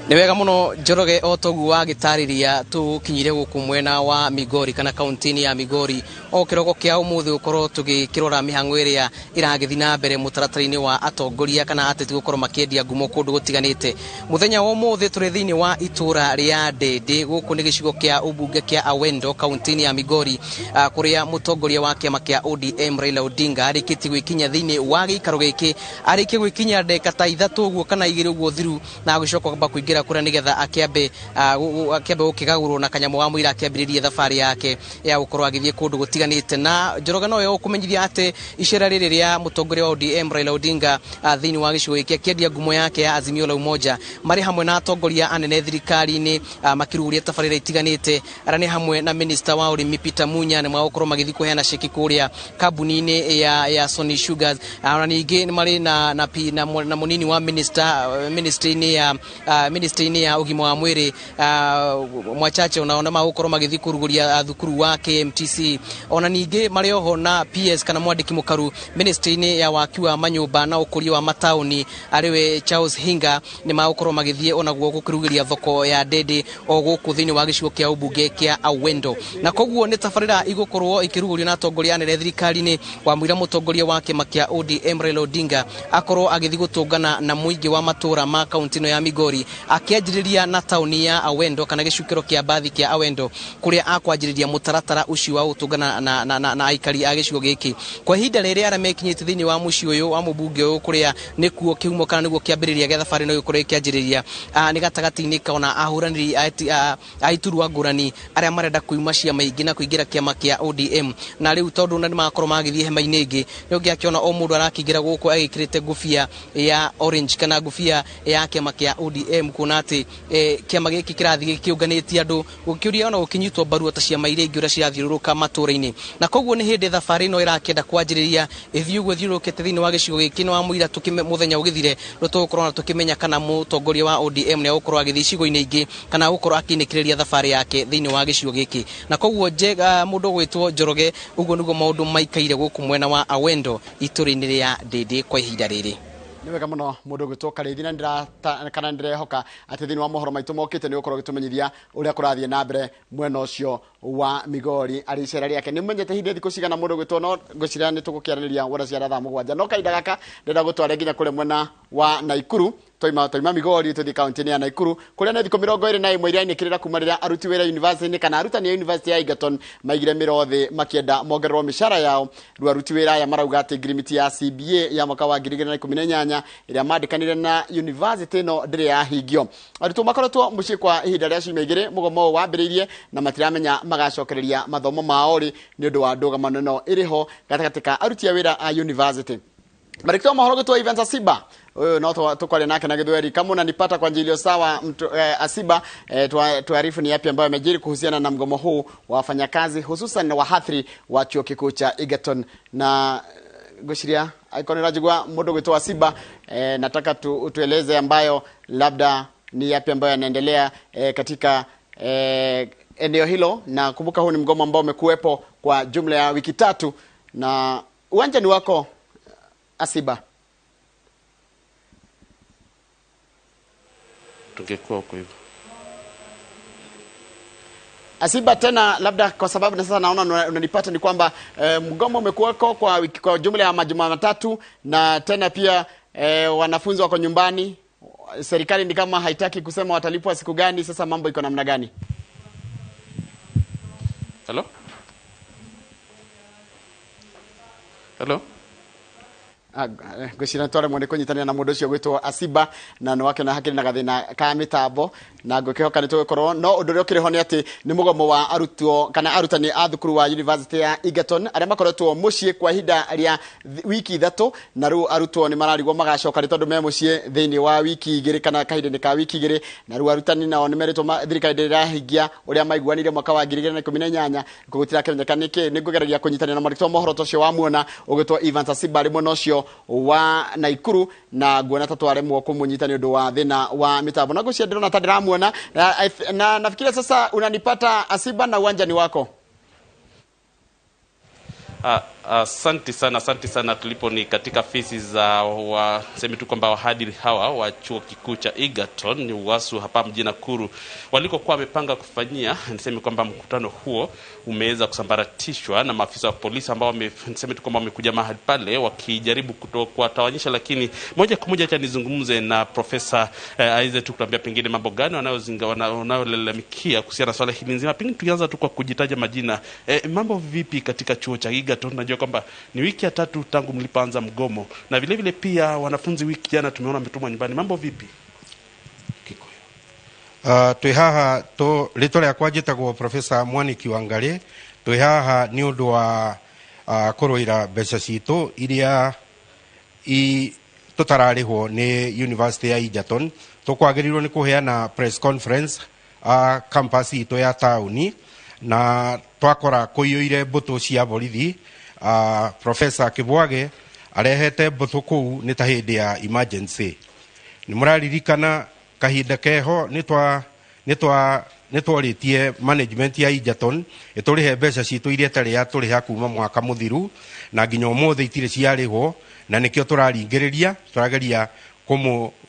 Nĩ wega mũno Njoroge, o toguo wagĩtarĩria tũkinyire gũkũ mwena wa Migori kana kaunti-inĩ ya Migori o kĩroko kĩa ũmũthĩ gũkorwo tũgĩkĩrora mĩhang'o ĩrĩa ĩragĩthiĩ na mbere mũtaratara-inĩ wa atongoria kana ateti gũkorwo makĩendia ngumo kũndũ gũtiganĩte. Mũthenya wa ũmũthĩ tũrĩ thĩinĩ wa itũra rĩa Ndĩndĩ, gũkũ nĩ gĩcigo kĩa ũmbunge kĩa Awendo kaunti-inĩ ya Migori, kũrĩa mũtongoria wa kĩama kĩa ODM Raila Odinga arĩkĩtie gwĩkinya thĩinĩ wa gĩikaro gĩkĩ. Arĩkie gwĩkinya ndagĩka ta 3 ũguo kana 2 ũguo thiru, na agĩcoka kwamba kũingĩra kũrĩa nĩgetha akĩambe gũkĩgagũrwo na kanyamũ wa mũira akĩambĩrĩria thabarĩ yake ya gũkorwo agĩthiĩ kũndũ gũtiganĩte. Na Njoroge nowe ũkũmenyithia atĩ icera rĩrĩ rĩa mũtongoria wa ODM Raila Odinga thĩinĩ wa gĩcigo gĩkĩ akĩendia ngumo yake ya Azimio la Umoja marĩ hamwe na atongoria anene thirikari-inĩ, makĩrugũria tabarĩra itiganĩte, arĩa nĩ hamwe na minister wa ũrĩmi Peter Munya, nĩ magũkorwo magĩthiĩ kũheana ceki kũrĩa kambuni-inĩ ya Sony Sugars. Ona ningĩ nĩ marĩ na mũnini wa minister ministry-inĩ ya ũgima wa mwĩrĩ Mwachache, ona magũkorwo magĩthiĩ kũrugũria thukuru wa KMTC. Ona ningĩ marĩ oho na PS kana mwandĩki mũkaru ministry-inĩ ya waki wa manyũmba na ũkũria wa mataũni arĩwe Charles Hinga, nĩ magũkorwo magĩthiĩ onaguo gũkĩrugĩria thoko ya Ndĩndĩ o gũkũ thĩinĩ wa gĩcigo kĩa ũmbunge kĩa Awendo. Na koguo nĩ tabarĩra igũkorwo ikĩrugũrio na atongoria anene thirikari-inĩ wa mũira mũtongoria wa kĩama kĩa ODM Raila Odinga akorwo agĩthiĩ gũtũngana na mũingĩ wa matũra ma kaunti ĩno ya Migori, akĩanjĩrĩria na taũni ya Awendo kana gĩcukĩro kĩa mbathi kĩa Awendo kũrĩa akwanjĩrĩria mũtaratara ũcio wa gũtũngana na aikari a gĩcigo gĩkĩ. Kwa ihinda rĩrĩ arĩa mekinyĩte thĩinĩ wa mũciĩ ũyũ wa mũmbunge ũyũ kũrĩa nĩkuo kĩhumo kana nĩguo kĩambĩrĩria gĩa thabarĩ ĩno gĩkorwo ĩkĩanjĩrĩria, nĩ gatagatĩ-inĩ kona ahũranĩri a iturwa ngũrani arĩa marenda kuuma ciama ingĩ na kũingĩra kĩama kĩa ODM. Na rĩu tondũ nĩ makorwo magĩthiĩ hema-inĩ ĩngĩ, nĩ ũngĩakĩona o mũndũ arakĩingĩra gũkũ agĩkĩrĩte ngũbia ya orange kana ngũbia ya kĩama kĩa ODM, kuona atĩ kĩama gĩkĩ kĩrathiĩ gĩkĩũnganĩtie andũ gũkĩũria ona gũkĩnyitwo mbaru ta ciama iria ingĩ ũrĩa cirathiũrũrũka matũũra-inĩ. Na koguo nĩ hĩndĩ thabarĩ ĩno ĩrakĩenda kwanjĩrĩria ĩthiĩ ũguo ĩthiũrũrũkĩte thĩinĩ wa gĩcigo gĩkĩ. Nĩ wa mũira mũthenya ũgĩthire rĩu tũgũkorwo na tũkĩmenya kana mũtongoria wa ODM nĩ egũkorwo agĩthiĩ icigo-inĩ ingĩ kana gũkorwo akĩinĩkĩrĩria thabarĩ yake thĩinĩ wa gĩcigo gĩkĩ. Na koguo mũndũ ũgwĩtwo Njoroge, ũguo nĩguo maũndũ maikaire gũkũ mwena wa Awendo itũũra-inĩ rĩa Ndĩndĩ kwa ihinda rĩrĩ. Nĩ wega mũno mũndũ ũgwĩtwo Karĩithi, na kana ndĩrehoka atĩ thĩinĩ wa mohoro maitũ mokĩte nĩ ũgũkorwo ũgĩtũmenyithia ũrĩa kũrathiĩ na mbere mwena ũcio wa Migori arĩ icera rĩake. Nĩ menyete ihinda thikũ cigana mũndũ ũgwĩtwo, no ngwĩciria nĩ tũgũkĩaranĩria wona ciara thaa 7, no kahinda gaka ndĩrenda gũtware nginya kũrĩa mwena wa Naikuru. Twaima Migori tũthiĩ kaunti-inĩ ya Naikuru kũrĩa nĩ thikũ 21 iria inĩkĩrĩra kuma rĩrĩa aruti wĩra university kana arutani a university ya Egerton maigire mĩro thĩ makĩenda mongererwo mĩcara yao. Rĩu aruti wĩra aya marauga atĩ ngirimiti ya CBA ya mwaka wa 2018 ĩrĩa mandĩkanire na university ĩno ndĩrĩ yahingio. Arutwo makoretwo mũciĩ kwa ihinda rĩa ciumia 2, mũgomo ũyũ wambĩrĩirie na matiramenya magacokereria mathomo mao rĩ nĩ ũndũ wa ndũgamano ĩno ĩrĩho gatagatĩ ka aruti a wĩra a university. Marikito mahoro gutwa Evans Asiba huyo no tukwaria nake na Githweri. Kama unanipata kwa njia sawa mtu, Asiba, tuarifu ni yapi ambayo yamejiri kuhusiana na mgomo huu wa wafanyakazi hususan na wahathiri wa chuo kikuu cha Egerton. Na gushiria icon rajigwa mundu gwitwo Asiba, nataka utueleze ambayo labda ni yapi ambayo yanaendelea katika eneo hilo. Na kumbuka huu ni mgomo ambao umekuwepo kwa jumla ya wiki 3, na uwanja ni wako Asiba. Tungekuwa huko hivyo. Asiba, tena labda kwa sababu na sasa naona unanipata, ni kwamba mgomo umekuweko kwa jumla ya majuma 3, na tena pia wanafunzi wako nyumbani. Serikali ni kama haitaki kusema watalipwa siku gani. Sasa mambo iko namna gani? Hello? Hello? Ngwĩciria twaremwo nĩ kũnyitanĩra na mũndũ ũcio gwĩtwo Asiba, na nĩ wake na hakĩrĩ na gathĩna ka mĩtambo, na ngũkĩhoka nĩ tũgũkorwo. No ũndũ ũrĩa ũkĩrĩ ho nĩ atĩ nĩ mũgomo wa arutwo kana arutani a thukuru wa University ya Egerton arĩa makoretwo mũciĩ kwa ihinda rĩa wiki 3, na rĩu arutwo nĩ mararigwo magacoka nĩ tondũ me mũciĩ thĩinĩ wa wiki 2 kana kahinda-inĩ ka wiki 2. Na rĩu arutani nao nĩ merĩtwo thirikari ndĩrahingia ũrĩa maiguanĩire mwaka wa 2018, gũtirakĩmenyeka nĩkĩ. Nĩ ngũgeragia kũnyitanĩra na mwandĩki wa mohoro ũcio wa muona ũgwĩtwo Evans Asiba arĩ mwena ũcio wa Naikuru, na nguona ta twaremwo kumunyita ni undu wa thina wa mitambo. Na ngucia ndirona ta ndiramuona na nafikiria sasa unanipata Asiba, na uwanja ni wako. Asante sana, asante sana. Tulipo ni katika afisi za waseme tu kwamba wahadhiri hawa wa chuo kikuu cha Egerton ni Uasu hapa mjini Nakuru walikokuwa wamepanga kufanyia. Niseme kwamba mkutano huo umeweza kusambaratishwa na maafisa wa polisi ambao niseme tu kwamba wamekuja mahali pale wakijaribu kuwatawanyisha, lakini moja kwa moja acha nizungumze na Profesa aweze tu kutuambia pengine mambo gani wanayolalamikia kuhusiana na swala hili nzima. Pengine tukianza tu kwa kujitaja majina, mambo vipi katika chuo cha Egerton? Najua kwamba ni wiki ya tatu tangu mlipoanza mgomo, na vile vile pia wanafunzi wiki jana tumeona wametumwa nyumbani. Mambo vipi? Twĩ haha rĩtwa rĩakwa njĩtagwo Profesa Mwaniki Wangarĩ. Twĩ haha nĩ ũndũ wa kũrũĩra mbeca citũ iria tũtararĩhwo nĩ University ya Egerton. Tũkwagĩrĩirwo nĩ kũheana press conference campus itũ ya taũni, na twakora kũiyũire mbũtũ cia borithi. Profesa Kibwage arehete mbũtũ kũu nĩ ta hĩndĩ ya emergency. Nĩ mũraririkana kahinda keho nĩ twarĩtie management ya Egerton ĩtũrĩhe mbeca citũ iria ĩtarĩ yatũrĩha kuma mwaka mũthiru, na nginya ũmũthĩ itirĩ ciarĩhwo, na nĩkĩo tũraringĩrĩria, tũrageria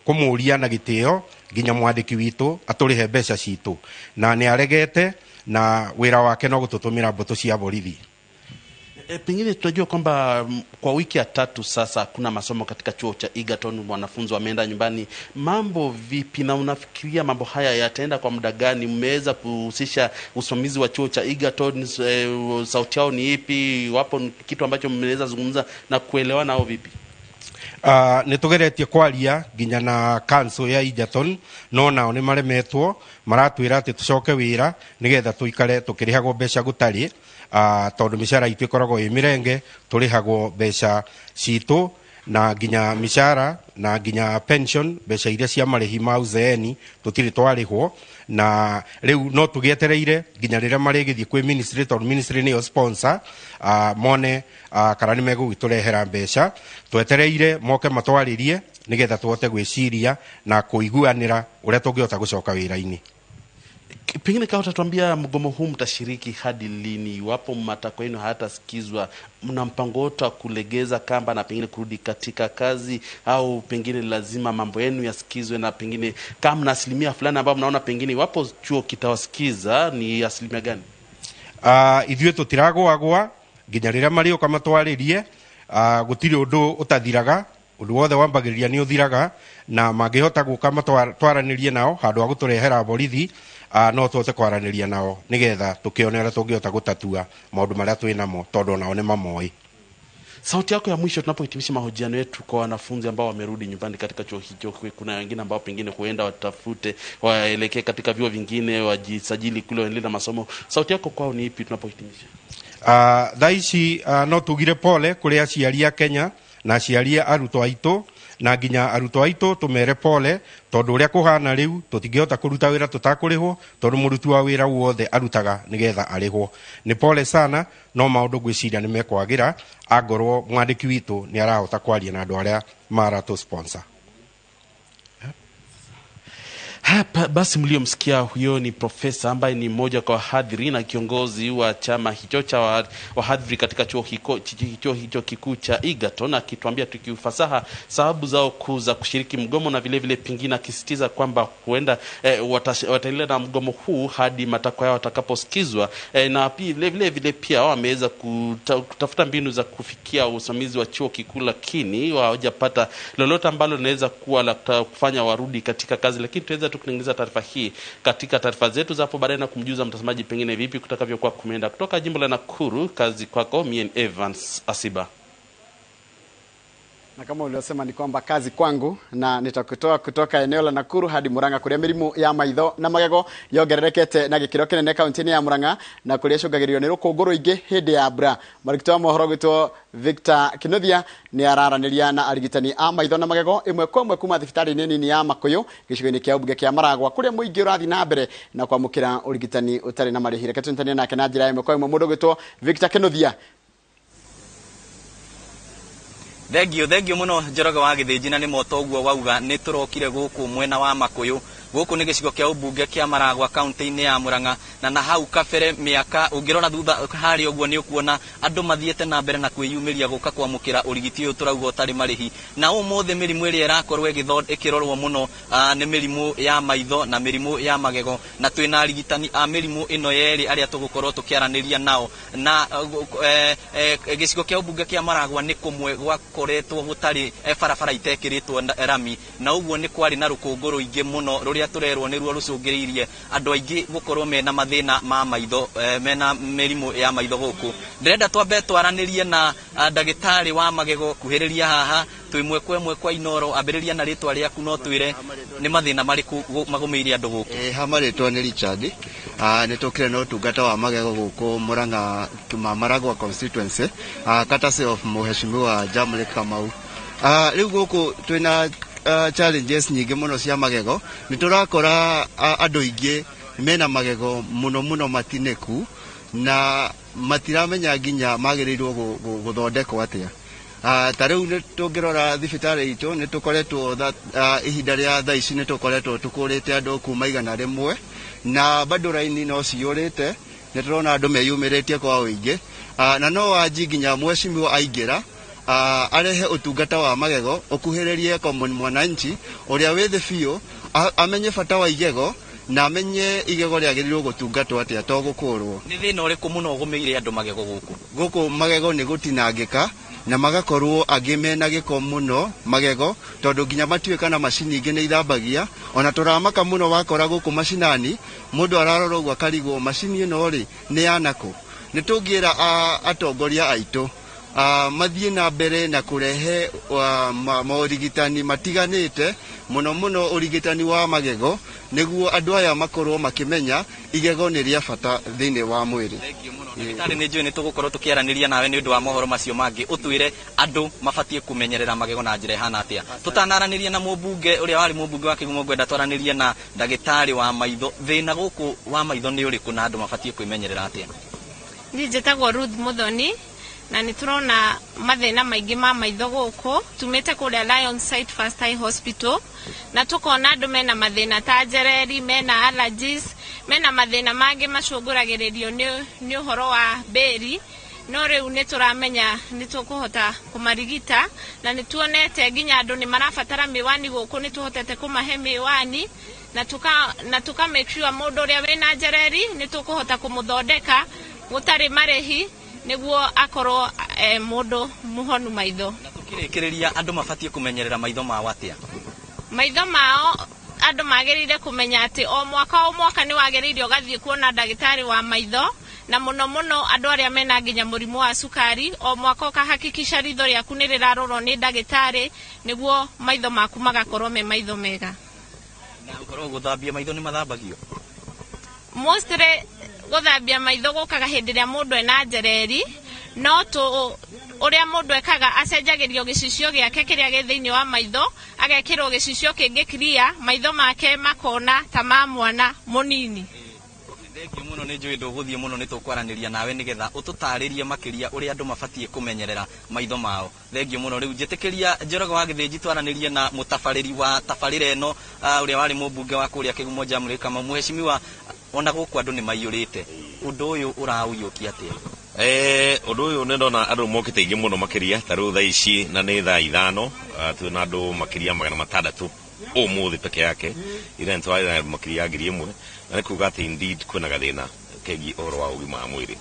kũmũria na gĩtĩo nginya mwandĩki witũ atũrĩhe mbeca citũ, na nĩ aregete, na wĩra wake no gũtũtũmĩra mbũtũ cia borithi. Pengine tunajua kwamba kwa wiki ya tatu sasa hakuna masomo katika chuo cha Egerton, wanafunzi wameenda nyumbani. Mambo vipi, na unafikiria mambo haya yataenda kwa muda gani? Mmeweza kuhusisha usimamizi wa chuo cha Egerton, sauti yao ni ipi? Wapo kitu ambacho mmeweza zungumza na kuelewana au vipi? Nĩ tũgeretie kwaria nginya na council ya Egerton, no nao nĩ maremetwo, maratwĩra atĩ tũcoke wĩra nĩgetha tũikare tũkĩrĩhagwo mbeca gũtarĩ, tondũ mĩcara itũ ĩkoragwo ĩ mĩrenge, tũrĩhagwo mbeca citũ na nginya mĩcara na nginya pension, mbeca iria cia marĩhi ma uzeeni tũtirĩ twarĩhwo, na rĩu no tũgĩetereire nginya rĩrĩa marĩgĩthiĩ kwĩ ministry, tondũ ministry nĩyo sponsor, mone kana nĩ megũgĩtũrehera mbeca. Twetereire moke matwarĩrie nĩgetha tũhote gwĩciria na kũiguanĩra ũrĩa tũngĩhota gũcoka wĩra-inĩ. Pengine kama utatuambia mgomo huu mtashiriki hadi lini? Iwapo matakwa yenu hayatasikizwa, mna mpango wote wa kulegeza kamba na pengine kurudi katika kazi, au pengine lazima mambo yenu yasikizwe, na pengine kama mna asilimia fulani ambayo mnaona pengine iwapo chuo kitawasikiza ni asilimia gani? Ithuĩ tũtiragũagũa nginya rĩrĩa marĩũka matwarĩrie. Gũtirĩ ũndũ ũtathiraga, ũndũ wothe wambagĩrĩria nĩ ũthiraga, na mangĩhota gũka twaranĩrie nao handũ ha gũtũrehera borithi, no tũhote kwaranĩria nao nĩgetha tũkĩone ũrĩa tũngĩhota gũtatua maũndũ marĩa twĩ namo, tondũ onao nĩ mamoĩ. Sauti yako ya mwisho tunapohitimisha mahojiano yetu kwa wanafunzi ambao wamerudi nyumbani katika chuo hicho, kuna wengine ambao pengine huenda watafute waelekee katika vyuo vingine wajisajili kule waendelee na masomo. Sauti yako kwao ni ipi tunapohitimisha? Thaa ici no tugire pole kũrĩ aciari a Kenya na aciari a arutwo aitũ, na nginya arutwo aitũ tũmere pole, tondũ ũrĩa kũhana rĩu tũtingĩhota kũruta wĩra tũtakũrĩhwo, tondũ mũruti wa wĩra wothe arutaga nĩgetha arĩhwo. Nĩ pole sana, no maũndũ ngwĩciria nĩ mekwagĩra angorwo mwandĩki witũ nĩ arahota kwaria na andũ arĩa maratũ sponsor. Hapa basi mliomsikia huyo ni profesa ambaye ni mmoja kwa wahadhiri na kiongozi wa chama hicho cha wahadhiri katika chuo hicho kikuu cha Egerton, akituambia tukiufasaha sababu zao kuu za kushiriki mgomo, na vile vile pengine akisisitiza kwamba huenda wataendelea na mgomo huu hadi matakwa yao watakaposikizwa, na pia vile vile pia wameweza kutafuta mbinu za kufikia usimamizi wa chuo kikuu, lakini hawajapata lolote ambalo linaweza kuwa la kufanya warudi katika kazi. Lakini tuweza tukutengeneza taarifa hii katika taarifa zetu za hapo baadaye na kumjuza mtazamaji pengine vipi kutakavyokuwa kumeenda. Kutoka jimbo la Nakuru, kazi kwako, mie Evans Asiba. Na kama uliosema ni kwamba kazi kwangu, na nitakutoa kutoka eneo la Nakuru hadi Murang'a kuria mirimu ya maitho na magego yongererekete na gikiro kinene kaunti-inĩ ya Murang'a, na kuria icũngagĩrĩrio nĩ rũkũngũ rũingĩ hĩndĩ ya mbura. Marigiti wa mohoro gwitwo Victor Kinuthia nĩ araranĩria na arigitani a maitho na magego ĩmwe kwa ĩmwe kuma thibitarĩ-inĩ nini ya Makuyu gĩcigo-inĩ kĩa ũmbunge kĩa Maragwa, kũrĩa mũingĩ ũrathiĩ na mbere na kwamũkĩra ũrigitani ũtarĩ na marĩhi. Reke tũnyitanĩre nake na njĩra ĩmwe kwa ĩmwe mũndũ gwitwo Victor Kinuthia. Thengio muno Njoroge wa Gĩthĩnji, na nĩ moto ũguo wauga nĩ tũrokire gũkũ mwena wa Makuyu. Gũkũ nĩ gĩcigo kĩa ũmbunge kĩa Maragwa kaunti-inĩ ya Murang'a, Na hau kabere mĩaka ũngĩrora thutha harĩa ũguo nĩ ũkuona andũ mathiĩte na mbere na kwĩyumĩria gũka kwamũkĩra ũrigiti ũyũ tũrauga ũtarĩ marĩhi. Na ũmũthĩ mĩrimũ ĩrĩa ĩrakorwo ĩkĩrorwo mũno nĩ mĩrimũ ya maitho na mĩrimũ ya magego, na twĩna arigitani a mĩrimũ ĩno yerĩ arĩa tũgũkorwo tũkĩaranĩria nao. Na gĩcigo kĩa ũmbunge kĩa Maragwa nĩ kũmwe gwakoretwo gũtarĩ barabara itekĩrĩtwo rami, na ũguo nĩ kwarĩ na rũkũngũ rũingĩ mũno rũrĩa tũrerwo nĩruo rũcũngĩrĩirie andũ aingĩ gũkorwo mena mathĩna ma maitho, mena mĩrimũ ya maitho gũkũ. Ndĩrenda twambe twaranĩrie na ndagĩtarĩ wa magego. Kuhĩrĩria haha twĩ ĩmwe kwa ĩmwe kwa Inoro. Ambĩrĩria na rĩtwa rĩaku, no twĩre nĩ mathĩna marĩkũ magũmĩire andũ gũkũ. Ha marĩtwa nĩ Richard. Nĩ tũkire na ũtungata wa magego gũkũ Murang'a Maragwa constituency, courtesy of Mheshimiwa Jamle Kamau. Rĩu gũkũ twĩna challenges nyingĩ mũno cia magego. Nĩ tũrakora andũ aingĩ mena magego mũno mũno matinĩku na matiramenya nginya magĩrĩirwo gũthondekwo atĩa. Ta rĩu nĩ tũngĩrora thibitarĩ itũ, nĩ tũkoretwo ihinda rĩa thaa ici nĩ tũkoretwo tũkũrĩte andũ kuma 100, na bado raini no ciyũrĩte. Nĩ tũrona andũ meyumĩrĩtie kwa ũingĩ, na no wanji nginya mheshimiwa aingĩra, arehe ũtungata wa magego ũkuhĩrĩrie common mwananchi ũrĩa wĩ thĩ biũ, amenye bata wa igego na amenye igego rĩagĩrĩirwo gũtungatwo atĩa, to gũkũrwo. Nĩ thĩna ũrĩkũ mũno ũgũmĩire andũ magego gũkũ? Gũkũ magego nĩ gũtinangĩka na magakorwo angĩ mena gĩko mũno magego, tondũ nginya matiũĩ kana macini ingĩ nĩ ithambagia. Ona tũramaka mũno, wakora gũkũ macinani mũndũ ararora ũguo akarigwo macini ĩno rĩ nĩ yanakũ. Nĩ tũngĩra atongoria aitũ mathiĩ na mbere na kũrehe morigitani matiganĩte, mũno mũno ũrigitani wa magego, nĩguo andũ aya makorwo makĩmenya igego nĩ rĩa bata thĩinĩ wa mwĩrĩ. Ndagĩtarĩ, nĩ njũĩ nĩ tũgũkorwo tũkĩaranĩria nawe nĩ ũndũ wa mohoro macio mangĩ, ũtwĩre andũ mabatiĩ kũmenyerera magego na njĩra ĩhana atĩa. Tũtanaranĩria na mũmbunge ũrĩa warĩ mũmbunge wa Kĩgumo, ngwenda twaranĩrie na ndagĩtarĩ wa maitho. Thĩna gũkũ wa maitho nĩ ũrĩkũ na andũ mabatiĩ kwĩmenyerera atĩa? Niĩ njĩtagwo Ruth Muthoni, na nĩ tũrona mathĩna maingĩ ma maitho gũkũ. Tumĩte kũrĩa Lion Sight First Eye Hospital, na tũkona andũ mena mathĩna ta njereri, mena allergies, mena mathĩna mangĩ macũngũragĩrĩrio nĩ ũhoro wa mbĩri. No rĩu nĩ tũramenya nĩ tũkũhota kũmarigita, na nĩ tuonete nginya andũ nĩ marabatara mĩwani gũkũ, nĩ tũhotete kũmahe mĩwani, na tuka make sure mũndũ ũrĩa wĩna njereri nĩ tũkũhota kũmũthondeka gũtarĩ marĩhi, nĩguo akorwo mũndũ mũhonu maitho. Na tũkĩrĩkĩrĩria, andũ mabatiĩ kũmenyerera maitho mao atĩa? Maitho mao, andũ magĩrĩire kũmenya atĩ o mwaka o mwaka nĩ wagĩrĩire ũgathiĩ kuona ndagĩtarĩ wa maitho, na mũno mũno andũ arĩa mena nginya mũrimũ wa cukari, o mwaka ũkahakikisha ritho rĩaku nĩ rĩrarorwo nĩ ndagĩtarĩ, nĩguo maitho maku magakorwo me maitho mega. Na ũkorwo gũthambia maitho nĩ mathambagio? Mostly gũthambia maitho gũkaga hĩndĩ ĩrĩa mũndũ ena njereri, no tũ ũrĩa mũndũ ekaga, acenjagĩrio gĩcicio gĩake kĩrĩa gĩ thĩinĩ wa maitho, agekĩrwo gĩcicio kĩngĩ clear, maitho make makona ta ma mwana mũnini. Thengiũ mũno. Nĩ njũĩ ndũgũthiĩ mũno, nĩ tũkwaranĩria nawe nĩgetha ũtũtarĩrie makĩria ũrĩa andũ mabatiĩ kũmenyerera maitho mao. Thengiũ mũno. Rĩu njĩtĩkĩria Njoroge wa Gĩthĩnji twaranĩrie na mũtabarĩri wa tabarĩra ĩno, ũrĩa warĩ mũmbunge wa kũrĩa Kĩgumo, Jamle Kamau. Mheshimiwa, ona gũkũ andũ nĩ maiyũrĩte, ũndũ ũyũ ũraũiyũkia atĩa? Ũndũ ũyũ nĩ ndona andũ mokĩte aingĩ mũno makĩria. Ta rĩu thaa ici na nĩ thaa 5, twĩna andũ makĩria 600 ũmũthĩ peke yake. Ira nĩ twarĩ na makĩria ya 1000, na nĩ kuga atĩ indeed kwĩna gathĩna kegiĩ ũhoro wa ũgima wa mwĩrĩ.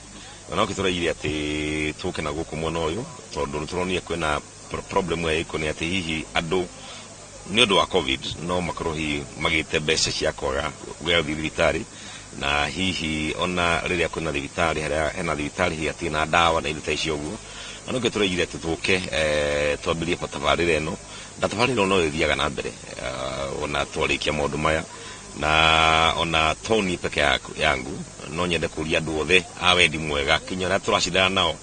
Na no kĩtũraire atĩ tũke na gũkũ mwena ũyũ, tondũ nĩ tũronire kwĩna problem ĩrĩa ĩkuo, nĩ atĩ hihi andũ nĩ ũndũ wa COVID no makorwo hihi magĩte mbeca cia kwaga gĩa gũthiĩ thibitarĩ, na hihi ona rĩrĩa kwĩna thibitarĩ, harĩa hena thibitarĩ hihi hatirĩ na ndawa na indo ta icio ũguo. Na nĩkĩo tũraigire atĩ tũke twambĩrĩrie tabarĩra ĩno, na tabarĩra ĩno no ĩthiaga na mbere ona twarĩkia maũndũ maya. Na ona toni peke yangu no nyende kũria andũ othe a wendi mwega, kinya arĩa tũracindana nao,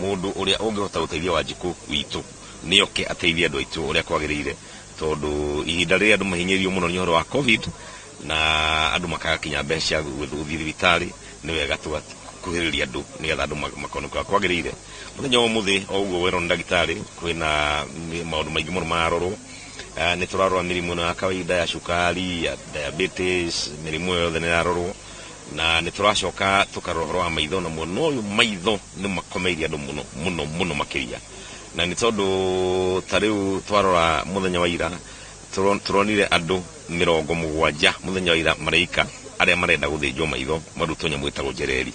mũndũ ũrĩa ũngĩhota gũteithia Wanjikũ witũ nĩ oke ateithie andũ aitũ ũrĩa kwagĩrĩire, tondũ ihinda rĩrĩa andũ mahinyĩrĩirio mũno nĩ ũhoro wa COVID na andũ makaga kinya mbeca cia gũthiĩ thibitarĩ, nĩ wega tũgakuhĩrĩria andũ nĩgetha andũ makone kũrĩa kwagĩrĩire. Mũthenya wa ũmũthĩ, o ũguo werwo nĩ ndagĩtarĩ, kwĩna maũndũ maingĩ mũno mararorwo. Nĩ tũrarora mĩrimũ ĩno ya kawaida ya cukari, ya diabetes, mĩrimũ ĩyo yothe nĩ ĩrarorwo. Na nĩ tũracoka tũkarora ũhoro wa maitho, na mũno ũyũ maitho nĩ makomeirie andũ mũno mũno mũno makĩria. Na nĩ tondũ ta rĩu twarora mũthenya wa ira, tũronire andũ 70 mũthenya wa ira mareika arĩa marenda gũthĩnjwo maitho marutwo nyamũ ĩtagwo njereri.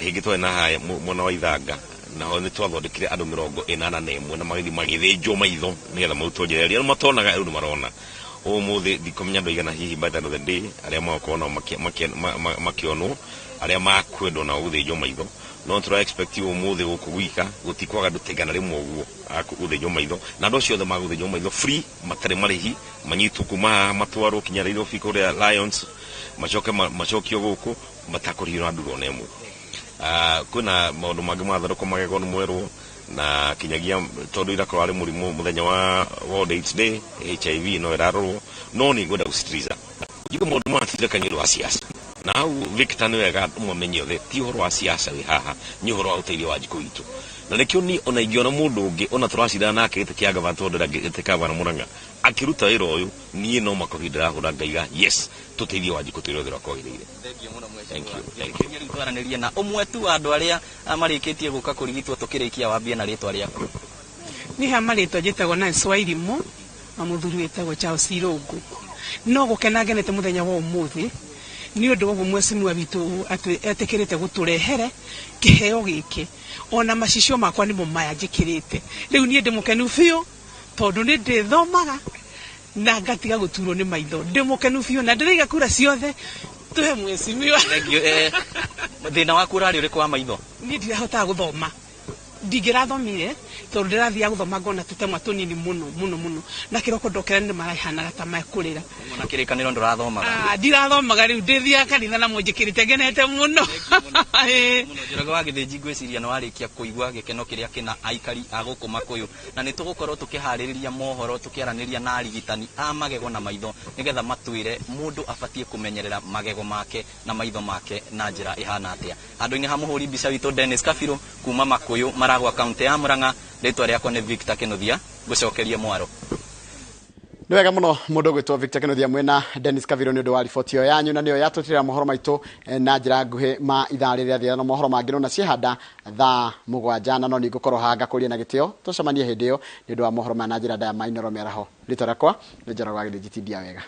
Rĩngĩ twarĩ na haya mwena wa Ithanga, naho nĩ twathondekire andũ 81 na magĩthiĩ magĩthĩnjwo maitho nĩgetha marutwo njereri. Arĩa matonaga rĩu nĩ marona. Ũmũthĩ ndikũmenya andũ aigana hihi by the end of the day arĩa magakorwo nao makĩonwo arĩa makwendwo nao gũthĩnjwo maitho. No tũra expect ũmũthĩ gũkũ gwika gũtikwaga andũ ta 100 ũguo a gũthĩnjwo maitho, na andũ acio othe magũthĩnjwo maitho free, matarĩ marĩhi, manyitwo kuma haha matwarwo kinya Nairobi kũrĩa Lions, macoke macokio gũkũ matakũrĩhio na ndurũ ona ĩmwe. Kwĩna maũndũ mangĩ mathondekwo magego nĩ mwerwo, na kinyagia tondũ irakorwo arĩ mũrimũ mũthenya wa World AIDS Day, HIV no ĩrarorwo. No nĩ ngwenda gũcitiriza njuge maũndũ maya tutirekania nĩ ũndũ wa siasa, na hau Victor nĩ wega mwamenye othe ti ũhoro wa siasa wĩ haha, nĩ ũhoro wa ũteithio wa njikũ itũ. Na nĩkĩo niĩ ona ingĩona mũndũ ũngĩ ona tũracindana nake gĩtĩ kĩa gavana, tondũ ndĩrenda gĩtĩ kĩa gavana Murang'a, akĩruta wĩra ũyũ, niĩ no makobi ndĩrahũra ngaiga yes, tũteithie Wanjikũ twĩre ũrĩa kwagĩrĩire. Thank you, thank you. Rĩu twaranĩrie na ũmwe tu wa andũ arĩa marĩkĩtie gũka kũrigitwo. Tũkĩrĩkia, wambie na rĩtwa rĩaku. Niĩ ha marĩtwa njĩtagwo Nancy Wairimũ, na mũthuri wĩtagwo Charles Irũngũ. No gũkena ngenete mũthenya wa ũmũthĩ nĩ ũndũ wa ũguo mheshimiwa witũ etĩkĩrĩte gũtũrehere kĩheo gĩkĩ. Ona macicio makwa nĩmo maya njĩkĩrĩte rĩu. Niĩ ndĩ mũkenu biũ tondũ nĩ ndĩthomaga na ngatiga gũturwo nĩ maitho. Ndĩ mũkenu biũ na ndĩraiga kura ciothe tũhe mheshimiwa. Thank you. Thĩna waku ũrarĩ ũrĩkũ wa maitho? Niĩ ndirahotaga gũthoma, ndingĩrathomire tondũ ndĩrathiaga gũthoma ngona tũtemwa tũnini mũno mũno mũno, na kĩroko ndokĩra nĩ marahanaga ta mekũrĩra. Na kĩrĩkanĩro ndũrathomaga? Ah, ndirathomaga. Rĩu ndĩthiaga kanitha namo njĩkĩrĩte ngenete mũno. Ĩĩ. Mũno Njoroge wa Gĩthĩnji, ngwĩciria nĩ warĩkia kũigua gĩkeno kĩrĩa kĩna aikari a gũkũ Makũyũ, na nĩ tũgũkorwo tũkĩharĩrĩria mohoro tũkĩaranĩria na arigitani a magego na maitho nĩgetha matwĩre mũndũ abatiĩ kũmenyerera magego make na maitho make na njĩra ĩhana atĩa. Handũ-inĩ ha mũhũri mbica witũ Dennis Kabirũ, kuma Makũyũ, Maragwa, kaunti ya Murang'a, rĩtwa rĩakwa nĩ Victor Kĩnuthia. Ngũcokerie mwaro. Nĩ wega mũno mũndũ ũgwĩtwo Victor Kĩnuthia mwĩna Dennis Kaviro nĩ ũndũ wa riboti ĩyo yanyu, na nĩyo yatũtirĩra mohoro maitũ na njĩra nguhĩ ma ithaa rĩrĩa thĩra. Na mohoro mangĩ nona ciehanda thaa 7, na no nĩ ngũkorwo haha ngakũria na gĩtĩo. Tũcemanie hĩndĩ ĩyo nĩ ũndũ wa mohoro maya na njĩra ndaya ma Inooro Mĩaraho. Rĩtwa rĩakwa nĩ Njoroge wa Gĩthĩnji. Tindia wega.